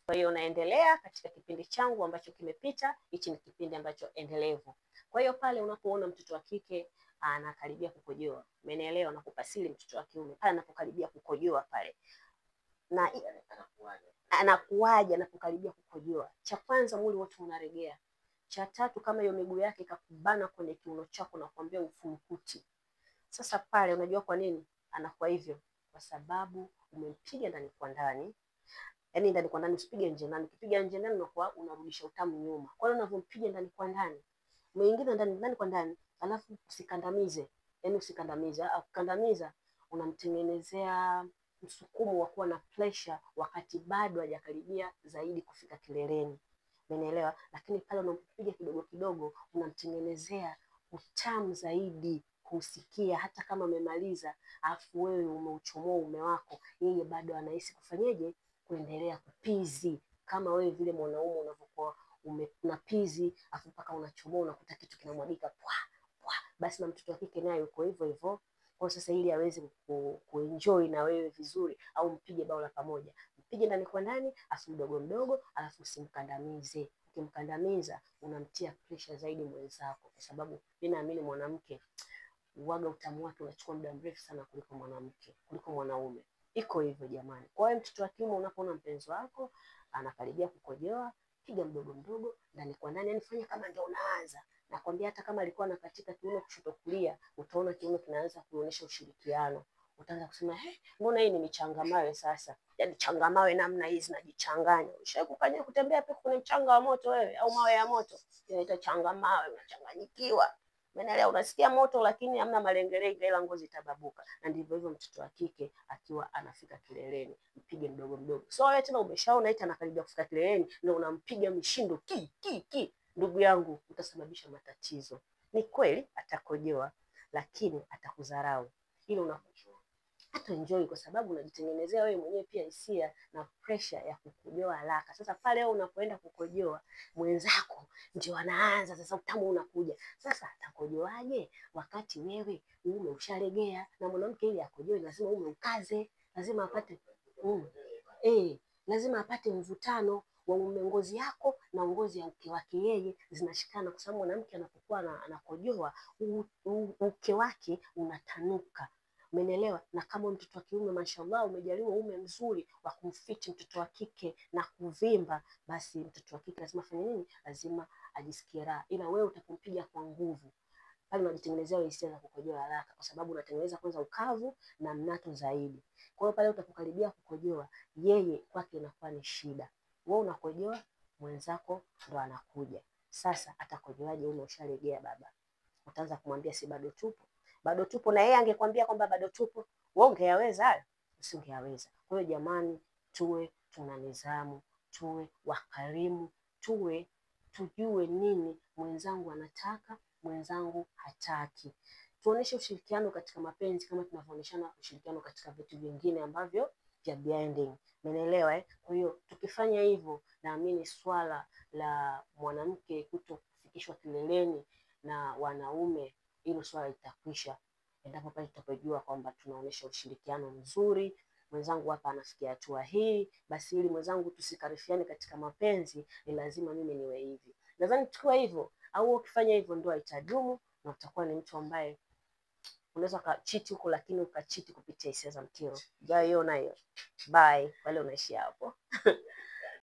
Kwa hiyo naendelea katika kipindi changu ambacho kimepita, hichi ni kipindi ambacho endelevu. Kwa hiyo pale unapoona mtoto wa kike anakaribia kukojoa, umenielewa, na kupasili mtoto wa kiume pale anapokaribia kukojoa pale na anakuwaje anapokaribia kukojoa, cha kwanza mwili wote unaregea. Cha tatu, kama hiyo miguu yake ikakubana kwenye kiuno chako na kuambia ufurukuti. Sasa pale unajua kwa nini anakuwa hivyo? Kwa sababu umempiga ndani kwa ndani. Yaani ndani kwa ndani, usipige nje ndani. Ukipiga nje ndani unakuwa unarudisha utamu nyuma. Kwa hiyo unavyompiga ndani kwa ndani, umeingiza ndani ndani kwa ndani, alafu usikandamize. Yaani usikandamize. Ukikandamiza unamtengenezea msukumo wa kuwa na pressure wakati bado hajakaribia zaidi kufika kileleni. Umenielewa? Lakini pale unampiga kidogo kidogo unamtengenezea utamu zaidi kusikia, hata kama amemaliza afu wewe umeuchomoa uume wako, yeye bado anahisi kufanyeje, kuendelea kupizi kama wewe vile mwanaume unavyokuwa unapizi afu mpaka unachomoa unakuta kitu kinamwagika pwa pwa, basi na mtoto wa kike naye yuko hivyo hivyo. Kwa sasa ili aweze kuenjoy na wewe vizuri, au mpige bao la pamoja, mpige ndani kwa ndani afu mdogo mdogo, alafu usimkandamize. Ukimkandamiza unamtia pressure zaidi mwenzako, kwa sababu mimi naamini mwanamke uwaga utamu wake unachukua muda mrefu sana kuliko mwanamke, kuliko mwanaume. Iko hivyo jamani. Kwa hiyo mtoto wa kiume unapoona mpenzi wako anakaribia kukojoa, piga mdogo mdogo ndani kwa ndani, yani fanya kama ndio unaanza. Nakwambia hata kama alikuwa anakatika kiuno kushoto kulia, utaona kiuno kinaanza kuonyesha ushirikiano. Utaanza kusema eh, mbona hii ni michangamawe sasa? Yaani changamawe namna hizi zinajichanganya. Ushawahi kufanya kutembea pia kwenye mchanga wa moto wewe au mawe ya moto? Inaitwa changamawe, unachanganyikiwa. Umeelewa? Unasikia moto lakini hamna malengelenge, ila ngozi itababuka. Na ndivyo hivyo mtoto wa kike akiwa anafika kileleni, mpige mdogo mdogo. So wewe tena umeshaona eti anakaribia kufika kileleni na unampiga mishindo ki ki ki, ndugu yangu, utasababisha matatizo. Ni kweli atakojoa, lakini atakudharau. Ile una hata enjoy kwa sababu unajitengenezea wewe mwenyewe pia hisia na pressure ya kukojoa haraka. Sasa pale wewe unapoenda kukojoa, mwenzako ndio anaanza sasa, utamu unakuja. Sasa atakojoaje wakati wewe uume ushalegea? Na mwanamke ili akojoe lazima uume ukaze, lazima apate lazima apate mvutano wa uume, ngozi yako na ngozi ya uke wake yeye zinashikana, kwa sababu mwanamke anapokuwa anakojoa uke wake unatanuka. Umenielewa? Na kama mtoto wa kiume mashallah umejaliwa uume mzuri wa kumfiti mtoto wa kike na kuvimba, basi mtoto wa kike lazima afanye nini? Lazima ajisikie raha. Ila wewe utapompiga kwa nguvu pale unajitengenezea hisia za kukojoa haraka, kwa sababu unatengeneza kwanza ukavu na mnato zaidi. Kwa hiyo pale utapokaribia kukojoa, yeye kwake inakuwa ni shida. Wewe unakojoa, mwenzako ndo anakuja. Sasa atakojoaje? Ume ushalegea baba. Utaanza kumwambia si bado tupo? Bado tupo, na yeye angekwambia kwamba bado tupo, wewe ungeyaweza hayo? Usingeyaweza. Kwa hiyo jamani, tuwe tuna nidhamu, tuwe wakarimu, tuwe tujue nini mwenzangu anataka, mwenzangu hataki. Tuoneshe ushirikiano katika mapenzi kama tunavyoonyeshana ushirikiano katika vitu vingine ambavyo vya blending. Umeelewa eh? Kwa hiyo tukifanya hivyo, naamini swala la mwanamke kutokufikishwa kileleni na wanaume, hilo swala litakwisha endapo pale tutapojua kwamba tunaonyesha ushirikiano mzuri. Mwenzangu hapa anafikia hatua hii, basi ili mwenzangu tusikarifiane katika mapenzi, ni lazima mimi niwe hivi. Nadhani tukiwa hivyo au ukifanya hivyo, ndoa itadumu na utakuwa ni mtu ambaye unaweza ukachiti huko, lakini ukachiti kupitia hisia za mkeo. Jaiona hiyo. Bye, wale unaishia hapo.